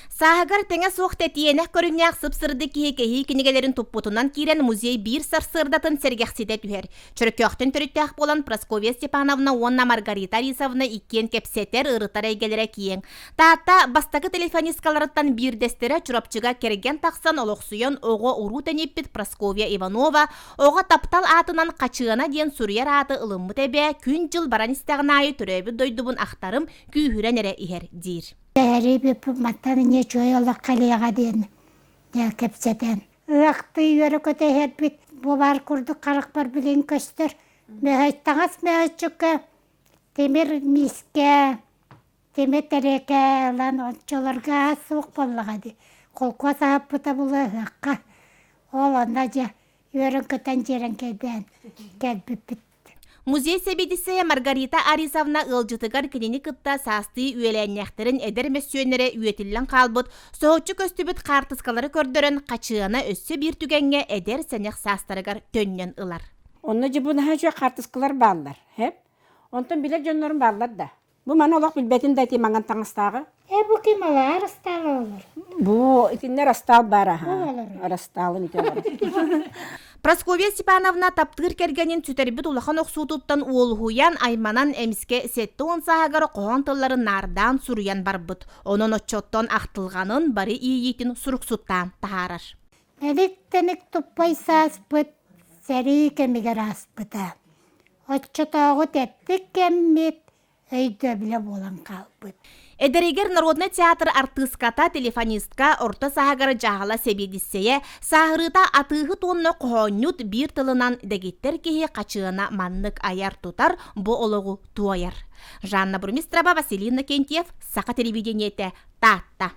Сааһыгар тэҥэ суох тэтиэнэх көрүҥнээх сып-сырдык киһи кэһии кинигэлэрин туппутунан киирэн музей биир сарсыардатын сэргэхситэ түһэр. Чөркөөхтөн төрүттээх буолан Прасковья Степановна уонна Маргарита Арисовна иккиэн кэпсэтэр, ырытар эйгэлэрэ киэҥ. Таатта бастакы телефонисткаларыттан биирдэстэрэ Чурапчыга кэргэн тахсан олохсуйан оҕо-уруу тэниппит Прасковья Иванова оҕо таптал аатынан Хачыана диэн суруйар ааты ылыммыт эбээ күн-дьыл баран истэҕин аайы төрөөбүт дойдубун ахтарым күүһүрэн эрэ иһэр диир. Эһэрии бүппүт мантан инньэ үчүгэй олох кэлиэҕэ диэн дьэ кэпсэтэн. Ыахтыы үөрэ-көтө иһэрбит бу баар курдук харахпар билин көстөр. Мөһөй таҥас мөһөччүккэ тимир миискэ, тимир тэриэкэ ылан оччолорго аас суох буоллаҕа дии. Холкуос аһаппыта була ыһыахха. Ол онно дьэ үөрэн-көтөн дьиэрэҥкэйдээн кэлбиппит. Музей сэбиэдиссэйэ Маргарита Арисовна ыалдьытыгар кинини кытта саастыы үөлээннээхтэрин эдэр мөссүөннэрэ үөтүллэн хаалбыт, соһуччу көстүбүт хаартыскалары көрдөрөн, Хачыана өссө биир түгэҥҥэ эдэр сэнэх саастарыгар төннөн ылар. Онно дьэ бу наһаа үчүгэй хаартыскалар бааллар, һэп. Онтон билэр дьоннорум бааллар да. Бу маны олох билбэтин да ити маҥан таҥастааҕы. Э бу ким ала Арыстаал олор. Бу итиннэ Арастаал баар аха. Арастаалын ити олорор. Прасковья Степановна таптыыр кэргэнин сүтэрбит улахан охсуутуттан уолуһуйан, айманан эмискэ 70 сааһыгар хоһоон тылларын наардаан суруйан барбыт. Онон оччоттон ахтылҕанын бары иэйиитин суруксуттаан таһаарар. Элик-тэник туппай сааспыт сэрии кэмигэр ааспыта. Оччотооҕу тэттик кэммит өйдөбүлэ буолан хаалбыт. Эдэригэр народнай театр артыыската, телефонистка, орто сааһыгар дьаһала сэбиэдиссэйэ, сааһырыыта атыыһыт уонна хоһоонньут биир тылынан дэгиттэр киһи хачыана маннык айар-тутар, бу олоҕу туойар. Жанна Бурмистрова, Василий Иннокентьев, Саха телевидениетэ, Таатта.